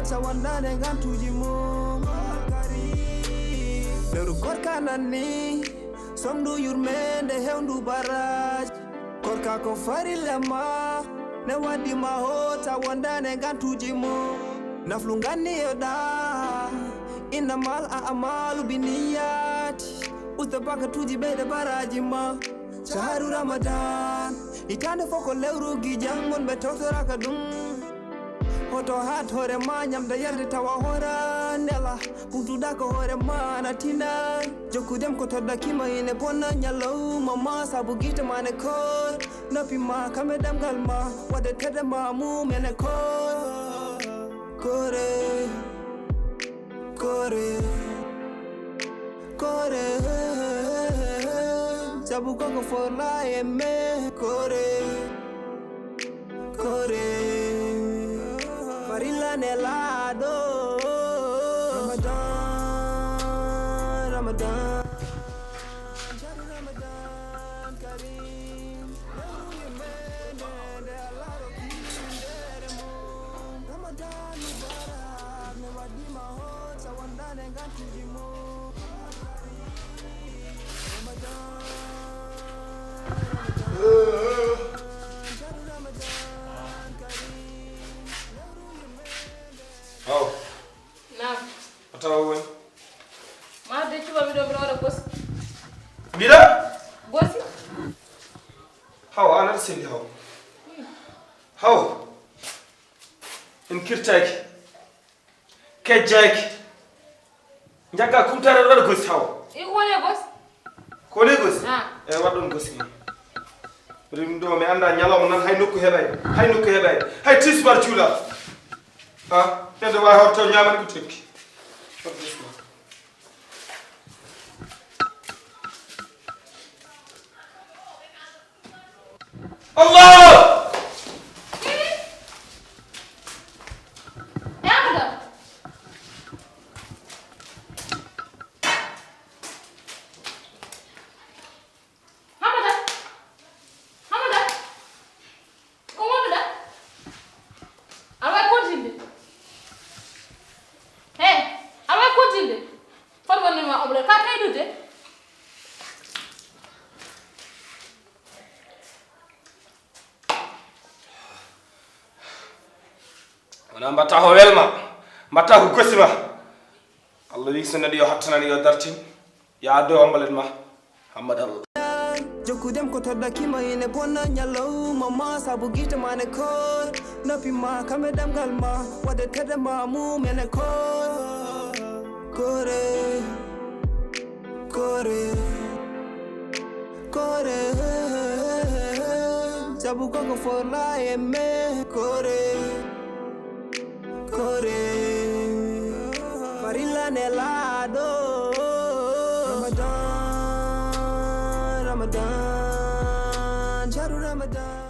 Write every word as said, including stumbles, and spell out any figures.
Sa wondaande ngantuuji mum. Lewru korka nanni, somndu yurmeende hewndu baraaji. Korka ko farilla ma, ne waddi ma hoota wondaande ngantuuji mum. Naflu nganni yoɗa, innamal a'malu binniyati. Usta bakatuuji ɓeyde baraaji ma. Shahru Ramadan, hitaande fof ko lewru gijan, wonɓe tawtoraaka ɗum. Hoto haat hoore ma, ñamde yarde tawa hoora nela. Ɓurtuɗa ko hoore ma na tina. Jokku dem ko todda kima ine bonna ñalawma ma, sabu gite ma ne koor. Noppi ma kame ɗemngal ma, waɗde tedde ma mum ene koor. Koore, koore, koore. Sabu koko forla e me. Koore, koore. Farilla nelaaɗo. Ramadan, Ramadan. Shahru Ramadan Karim. Lewru yurmeende nde Allah rokki winndere mum. Ramadan Mubarak, mi waɗi ma hoota wondaande ngantuuji mum. Ramadan, Ramadan. Shahru Ramadan Karim. Lewru yurmeende. Aw. Naam. A tawa woni? Ma de cuɓa mi ɗo mbiɗa waɗa gosi. Mbiɗa? Gosi. Haw, an aɗa selli haw. Haw. En kirtaaki. Kejjaaki. Njagga kumtare aɗa waɗa gosi haw. I ko woni e gosi? Ko woni e gosi? Ah. E waɗ ɗon gosi ni. Rim ɗo mi annda ñalawma nan hay nokku heɓay. Hay nokku heɓay. Hay tisbar cuula. Ha? Ɓe ɗo wawi horto ñamani ko tepki. Waɗ gosi ma. Allah! Hamada! Hamada! Ko wonduɗa? Awa kontinde. He, awa kontinde. Fot wonde ma oɓre ka kaydude. Wona mbatta ko welma, mbatta ko gosima. Allah wi so neɗɗo yo hattanani yo dartin, yo addo ombalet ma. Hammad Allah. Jokkudem ko toddakima ine bonna ñalawma ma sabu gite ma ne koor. Noppi ma kame ɗemgal ma, waɗde tedde ma mum ene koor. Koore, koore, koore. Sabu koko forla e me. Koore, koore. Farilla nelaaɗo. Ramadan, Ramadan, shahru Ramadan.